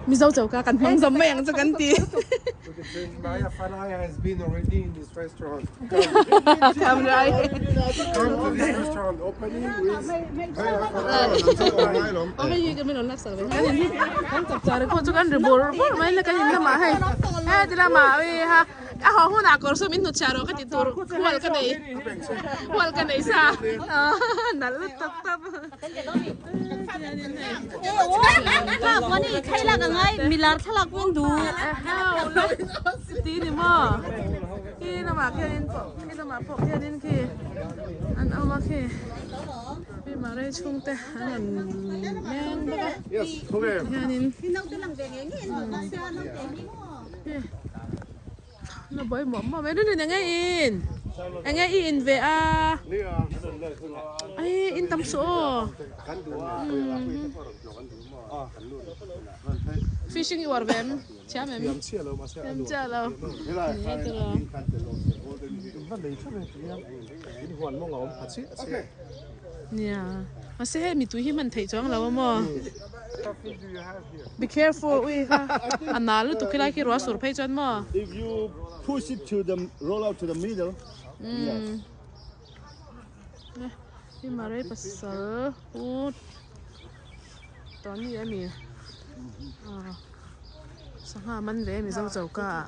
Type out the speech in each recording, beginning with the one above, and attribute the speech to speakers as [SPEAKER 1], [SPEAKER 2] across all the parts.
[SPEAKER 1] Mizo choka kan hmang zawm mai ang chu kan ti. Kan chapchar pawh chu kan ri bur bur mai le kan in lamah hei heti lamah ha a haw hunah kawr saw min hnutchhiah rawh ka ti tur hual ka nei hual ka nei sa nalh lutuk tawp. Ti ni maw khi lamah khianin pawh khi lamah pawh khianin khi an awm a khi hei Marei chhungte an rawn leng bawk a hianin la buai muah muah mai rinrin enge i in enge i in ve a ai in tam suh aw fishing i uar ve em thiam em thiam chiah lo ni tiraw nia mahse hei mitui hi hman theih chuang lo a maw. Be careful ui kha a nal lutuk khi lai khi ruah sur phei chuan maw.
[SPEAKER 2] If you push it to the roll out to the middle.
[SPEAKER 1] Yes. Hi marei pasal pu Tony ami ah sangha man ve mizo choka ah.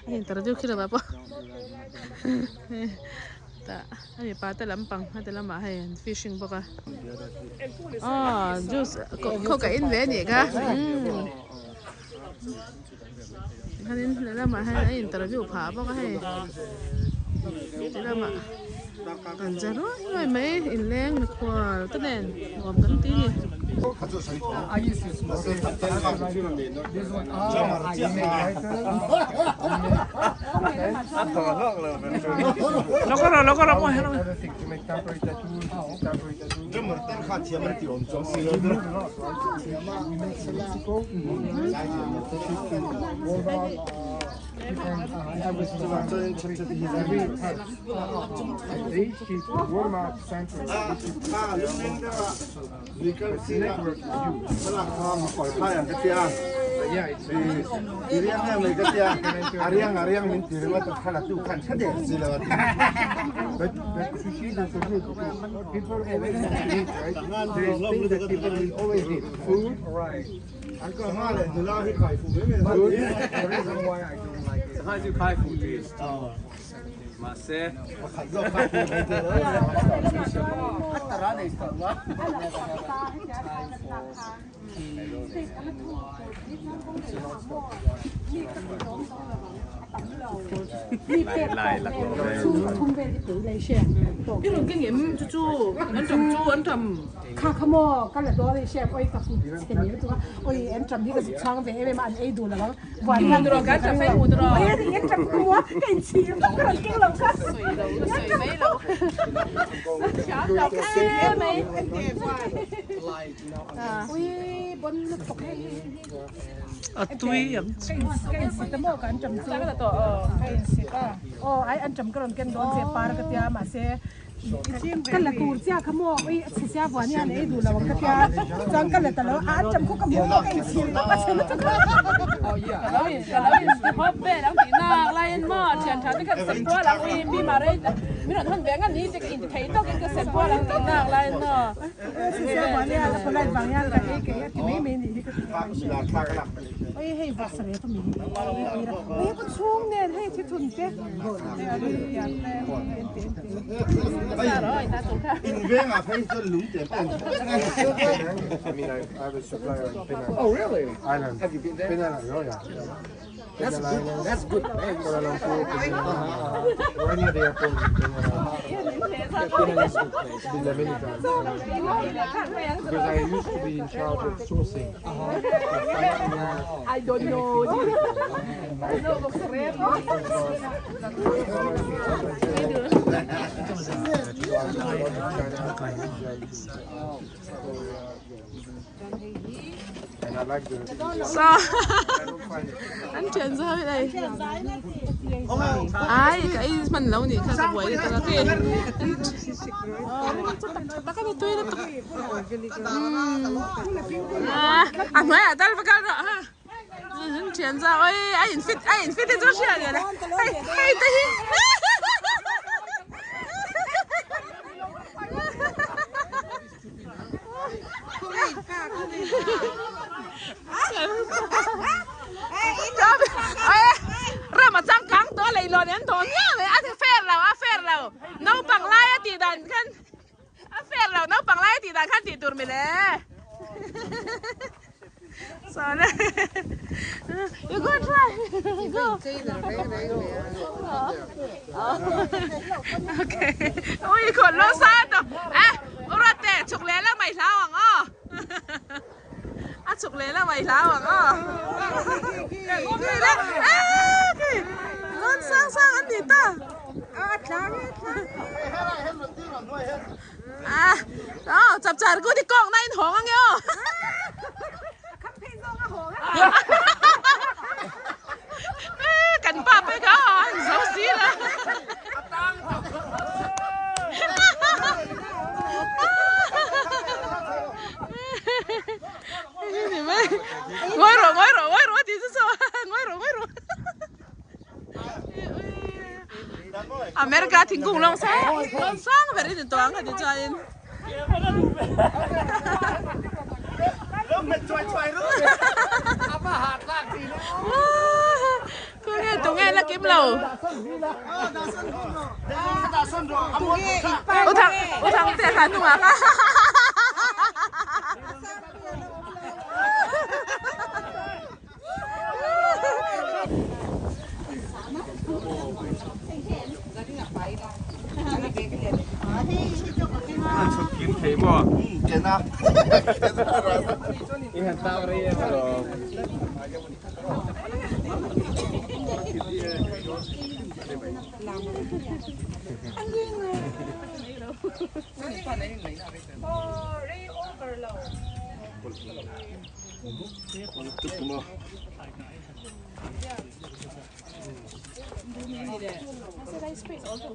[SPEAKER 1] A interview khi lovah pawh tah a mipa te lampang a ti lamah hei an fishing bawk a aw juice khaw ka in ve a nih kha umm tikhanin lehlamah hian a interview phah bawk a hei ti lamah kan che ruai ruai mai inleng mikhual te nen nuam kan ti a ni. I rawn keng em chu chu an ṭam chu an ṭam.
[SPEAKER 3] Kha kha maw ka la dawn a hriat oi ka fu che ni lutuk a oi an ṭam hi ka zuk chhang ve em em a an ei duh lo ang buan hian
[SPEAKER 1] Hmu rawh kan ṭam hei hmu rawh.
[SPEAKER 3] Oi ani an ṭam hmu a ka inchhir vak ka rawn keng lo kha.
[SPEAKER 1] Sawi lo ka sawi mai lo. Thiam lo em mai.
[SPEAKER 3] Ui bon lutuk hei hei hei.
[SPEAKER 4] A tui ang
[SPEAKER 3] chu. Ka insit a maw ka an ṭam chu. Ka insit a aw ai an ṭam ka rawn ken dawn che par ka tia mahse Ka la tur chiah kha maw ui a chhe sia vuan hian ei duh lo ang ka tia chuan ka la ta lo a an ṭam khu ka hmuh pawh ka inchhir vak a chhe lutuk a.
[SPEAKER 1] Ka lo in ka lo in hawp vel ang tih nak laiin maw thian tha te khan sem pual ang ui mi mah rei min rawn hawn ve ang a ni te ka inti thei tawkin ka sem pual ang tih nak laiin maw.
[SPEAKER 3] A chhe sia vuan hian a polite vang hian ka ei kei a ti mai mai nih hi ka ti ui hei vawk sa rep a mi hi ui ui ka chhung nen hei thi thun te.
[SPEAKER 1] I don't know. Sa an thian zau in ei. Ai ka ei hman lo nih kha ka buai lutuk a khi tak a ni tui lutuk a hnuaiah tal va kal rawh ha an thian zau oi a in fit a in fit hi chu a hriat leh hei hei te hi Rama changkang tawh leihlawn an tawh miau mai a fair lo a fair lo naupang lai a tih dan khan a fair lo naupang lai a tih dan khan tih tur mile Sorry you go try go okay ui khôn lo sa to a ura te chuk le la mai hlau ang aw a chuk le la mai hlau ang aw khi le a khi lon sang sang an ni ta a aw chap char ku ti kawng na in hawng ange aw Kan pa pawh kha a zo si la. Ngoi rawh ngoi rawh ngoi rawh a tih chu saw ngoi rawh ngoi rawh. America thingkung lawng sang lawng sang ber in tawh ang ka ti chuanin. Tunge tunge la kim lo. U thang u thang te kha hnungah kha.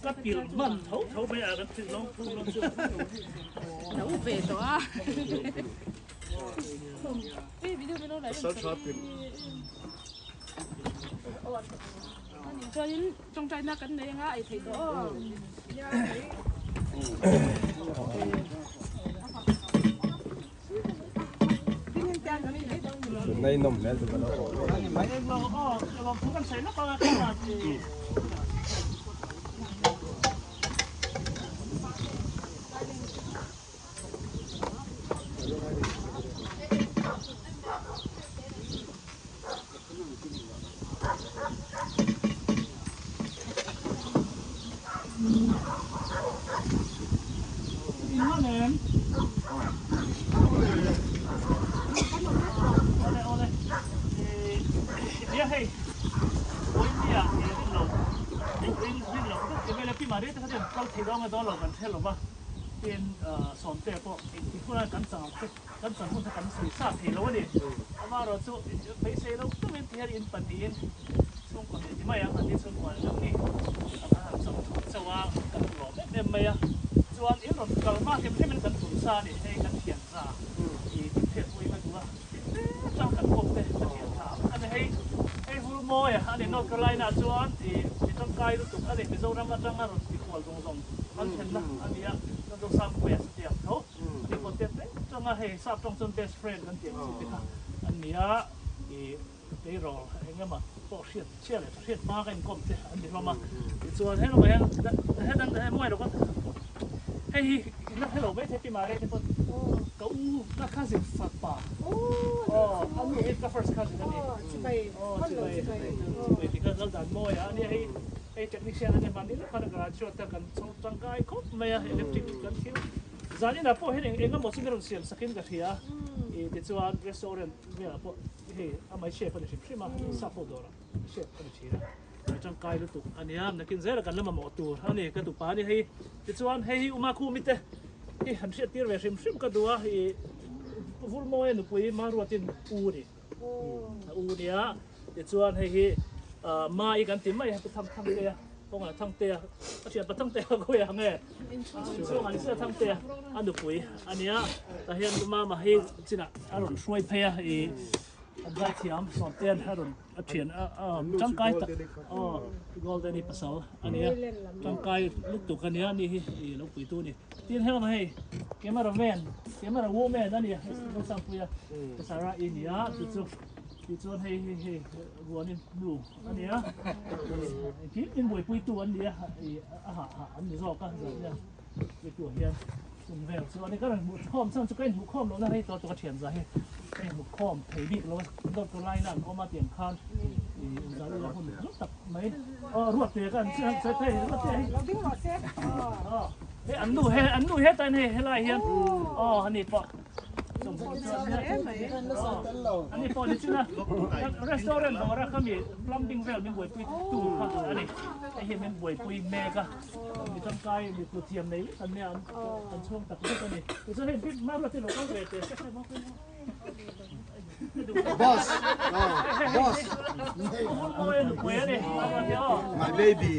[SPEAKER 4] Ka pil hman tho tho mai a kan thil lawng thu lawng chu.
[SPEAKER 1] Lo ve tawh a. Chuanin tawngtaina kan nei anga ei theih tawh aw.
[SPEAKER 4] Chuan in rawn kal hma hrim hrimin kan tum sa a ni. Hei kan thian za i inhriatpui ka duh a, tin tlem chang kan kawp te ka thian tha ang a ni. Hei hei vul mawi a ni North Carolina ah chuan i mi tangkai lutuk a ni. Mizoram atanga rawn ti hual zawng zawng an thlenna a ni a, chuan Zosampuia chutiang tho a ni pawh tlem tlem changa hei sap tawng chuan best friend kan tih ang chi te kha an ni a, i tleirawl eng emaw pawh hriat chhia leh tha hriat hma ka inkawm te an ni hlawm a, tichuan he lamah hian hetan mawi lo kha hei hi la hre lo mai thei pi Mare te pawn ka u ka cousin fapa aw a nu hi ka first cousin a ni aw chibai chibai ti kha lal dan mawi a ania hei hei technician a ni mahni lawk khan a graduate a kan chho tangkai khawp mai a electric kan thil zaninah pawh hian eng emaw chu min rawn siam sakin ka hria i tichuan restaurant velah pawh Hei amah chef a ni hrim hrim a, sap ho dawrah chef a ni thin a, a tangkai lutuk a nia, nakin zela kan la mamawh tur a ni ka dupa a ni hei. Tichuan hei hi Uma Khumi te hi han hriat tir ve hrim hrim ka duh a, ih Vulmawia nupui Maruatin u a ni, a u nia, tichuan hei hi. Mai kan ti mai a, pu Thang Thangtea, kawngah Thangtea, a thianpa Thangtea khawiah nge inchhung an sia Thangtea a nupui a nia, tah hian pu Mama hi chinah a rawn hruai phei a, ih an zaithiam Sawmtean a rawn a thian a tangkai tak aw Golden i pasal a nia, tangkai lutuk a nia ni hi ih lo puitu a ni. Tin heng hei camera man, camera woman a nia, Zosangpuia Sarah i nia chu chu. Tichuan hei hei hei Vuanin nu a nia, engkim min buaipuitu an nia, a hah hah an ni zawk a, zan hian puitu hian chung vel chu a ni. Ka rawn hmuh khawm chhan chu ka inhmuh khawm lohna rei tawh chu ka thian za hi ka inhmuh khawm thei bik lo a, Doctor Laina an awm a tiang khan inzal ila hun hlu tak mai. Aw Ruatte ka an sawi thei Ruatte hi.
[SPEAKER 3] Lo ding rawh se.
[SPEAKER 4] Aw hei an nu he an nu hetah hian hei helai hian aw ani pawh. Ani pawh ni china restaurant dawra kha mi plumbing vel min buaipui tu kha a ni. Hei hi min buaipui mek a, mi tangkai mi tlu thiam nei vek an nia an chhuang tak zet a ni. Tichuan hei big Maruati lo kal ve teh se hre bawk in.
[SPEAKER 2] Boss, boss. My baby.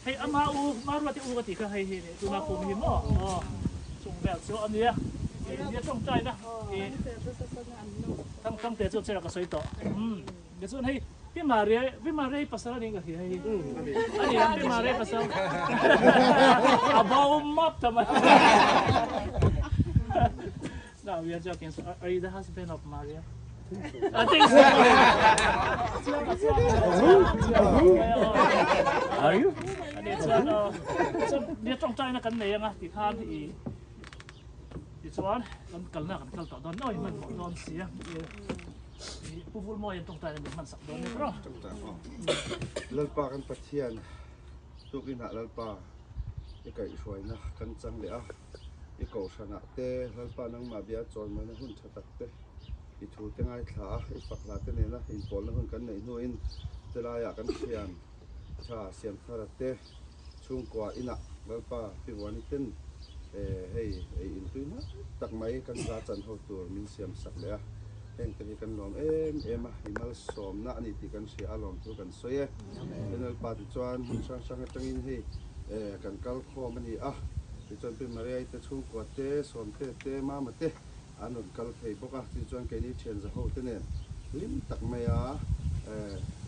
[SPEAKER 4] Hei ama u Maruati u ka tih kha hei hi tuna kum hi maw aw chung vel chu a nia nia tawngtaina i thang thang te chu chair ka sawi tawh umm tichuan hei Pi Maria Pi Maria hi pasal a nih ka hria hei a ni ang Pi Maria pasal a bo map ta mai No we are joking so are you the husband of Maria? I think so.
[SPEAKER 5] Are you?
[SPEAKER 4] Chuan nia tawngtaina kan nei anga ti khan i tichuan kan kalna kan kal tawh dawn oi hman hmawh dawn sia pu Vulmawi an tawngtaina min hman sak dawn ni bro.
[SPEAKER 2] Lalpa kan Pathian tukinah Lalpa i kaihhruaina kan chang leh a. I kohhranah te, Lalpa nangmah bia chawimaina hun tha tak te, i thu te ngaithla a, i fak hla te nena inpawlna hun kan neih hnuin chelaiah kan thian tha Siamthara te chhungkua inah Lalpa Pi Vuani ten hei ei intui hma tak mai kan za chan ho tur min siam sak leh a, heng te hi kan lawm em em a, i malsawmna a ni tih kan hria a, lawmthu kan sawi e. Lalpa tichuan hmun hrang hrang atangin hei kan kal khawm a ni a, tichuan Pi Mariai te chhungkua te, Sawmte te, Mama te an rawn kal thei bawk a, tichuan keini thian zaho te nen hlim tak maia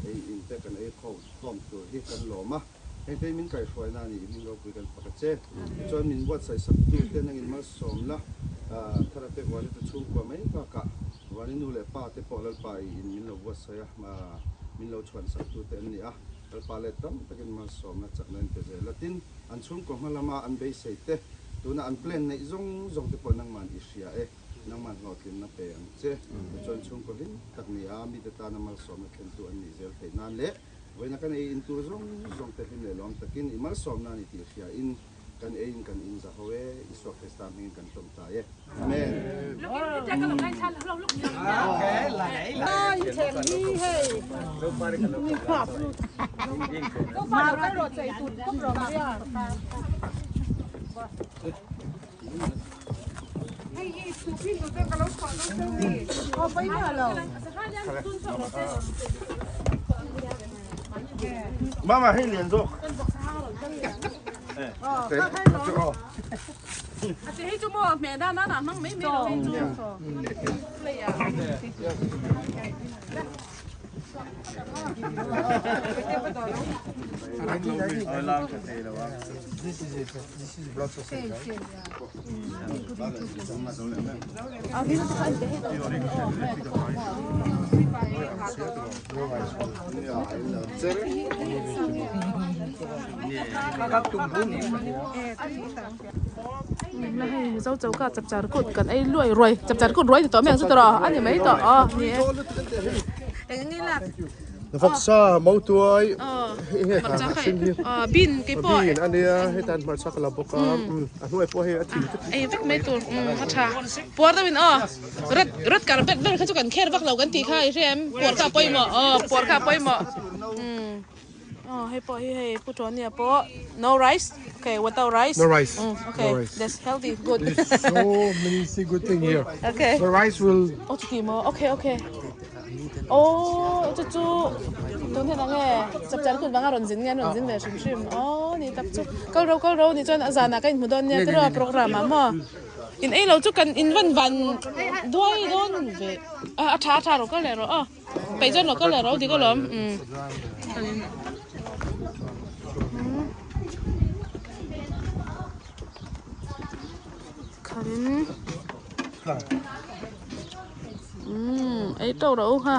[SPEAKER 2] ei in te kan ei khawm tur hi kan lawm a, heng te hi min kaihhruaina a ni i hming ropui kan fak a che. Tichuan min buatsaih sak tu te nangin malsawm la, Thara te Vuani te chhungkua mai bakah Vuani nu leh pa te pawh Lalpa i in min lo buatsaih a, min lo chhuan sak tu te an ni a. Lalpa let tam takin malsawmna chakna in pe zel a, tin, an chhungkaw hma lama an beisei te, tuna an plan neih zawng zawng te pawh nangman i hria e, nangman hlawhtlinna pe ang che. Tichuan chhungkaw hlim tak ni a, mite tana malsawmna thlentu an nih zel theih nan leh vawiina kan ei in tur zawng zawng te hlim leh lawm takin i malsawmna a ni tih hria in Kan ei in kan in zaho e, Isua Krista hmingin kan tawngtai e. Amen. Mama hei lian zawk.
[SPEAKER 1] Hei chu maw hmeh dan dan ah hmang mai mai lo hei chu. Zo choka chapchar kut kan ei luai ruai chapchar kut ruai ni tawh mai ang chu tawh a ni mai tawh aw ni e. Eng nge lak?
[SPEAKER 2] Vawksa, mautuai.
[SPEAKER 1] Aw. Hmarcha kha bean kei pawh.
[SPEAKER 5] Bean a nia hetan hmarcha ka la bawk a a hnuai pawh hei a thing te
[SPEAKER 1] Ei vek mai tur a tha. Puar deuhin aw red red carpet vel kha chu kan kher vak lo kan tih kha i hria em puar kha a pawimawh aw puar kha a pawimawh aw hei pawh hi hei pu Tony-a pawh no rice okay without rice
[SPEAKER 5] No rice
[SPEAKER 1] okay that's healthy good
[SPEAKER 5] There's so many see good thing here
[SPEAKER 1] okay
[SPEAKER 5] the rice will
[SPEAKER 1] aw chuti maw okay okay Aw chu chu tun hian enge chapchar kut vanga rawn zin nge an rawn zin ve hrim hrim aw ni tak chu kal ro kal ro ni chuan a zanah ka inhmu dawn nia tiraw program ah maw in ei lo chu kan in van van duai dawn ve a a tha a tha rawh kal leh rawh aw peih chuan rawh kal leh rawh dik alawm umm. Umm ei tawk rawh u kha.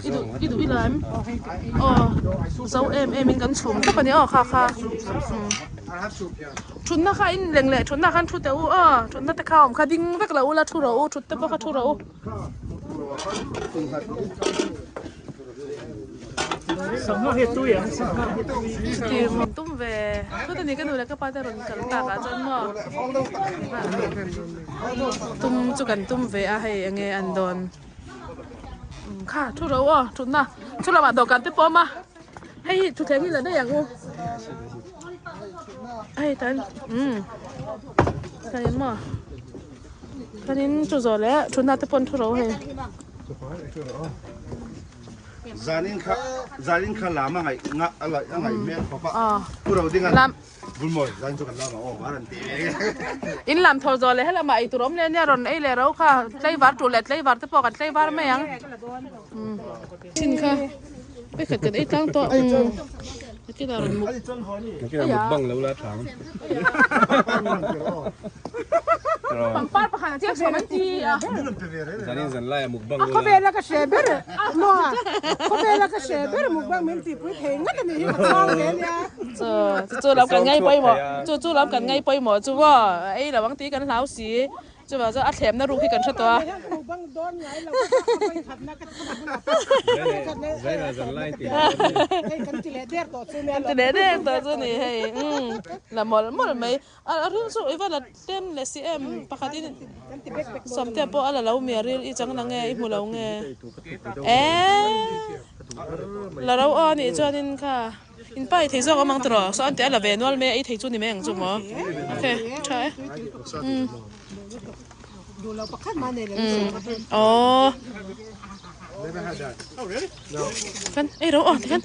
[SPEAKER 1] I duh i duh i la em? Aw zo em em in kan chhum tawp a ni aw kha kha umm thutna kha in leng leh thutna khan thu teh u aw thutna te kha a awm kha ding vek lo ula thu rawh u thut te pawh kha thu rawh u. Chuti tum ve thut a ni ka nu leh ka pa te rawn kal tak ah chuan maw tum chu kan tum ve a hei enge an dawn kha thu ro aw thutna chu lamah dawhkan te pawh a awm a hei hi thutthleng hi la daih ang u hei tan umm chuanin maw chuanin chu zawh leh thutna te pawh an thu ro hei.
[SPEAKER 2] Zanin kha zanin kha lam a ngaih nga a laih a ngaih hmel khawp a pu ro ding a Vulmawi zanin chu kan lam ang aw a rawn ti ve
[SPEAKER 1] In lam thaw zawh leh helamah ei tur awm leh ania rawn ei leh ro kha tlaivar tur leh tlaivar te pawh kan tlaivar mai ang thin kha pakhat kan ei tlang tawh nakinah rawn muk
[SPEAKER 6] Nakinah muk bang lo la thang.
[SPEAKER 1] Pangpar pakhat a chiang chhuah an ti a.
[SPEAKER 6] Zanin zan laia mukbang
[SPEAKER 3] A khawvela ka hre ber maw a khawvela ka hre ber mukbang min tihpui thei ngat a nih hi ka chhuang ve ania.
[SPEAKER 1] Chu chu lam kan ngai pawimawh chu chu lam kan ngai pawimawh chu maw ei lo ang tih kan hlau si. Chuvang chuan a thlemna ruk hi kan hre tawh a. Kan ti leh der tawh chu ni hei umm la mawlh mawlh mai a ril chu i va la tlem leh si em pakhat in sawmte pawh a la lo mi a ril i chang la nge i hmu lo nge eee la ro aw anih chuanin kha. In pa ei thei zawk awm ang tiraw? Saw an ti a la ve nual mai a, ei thei chu ni mai ang chu maw? Ok, tha e. Umm. Aww. Kan ei ro aw tikhan.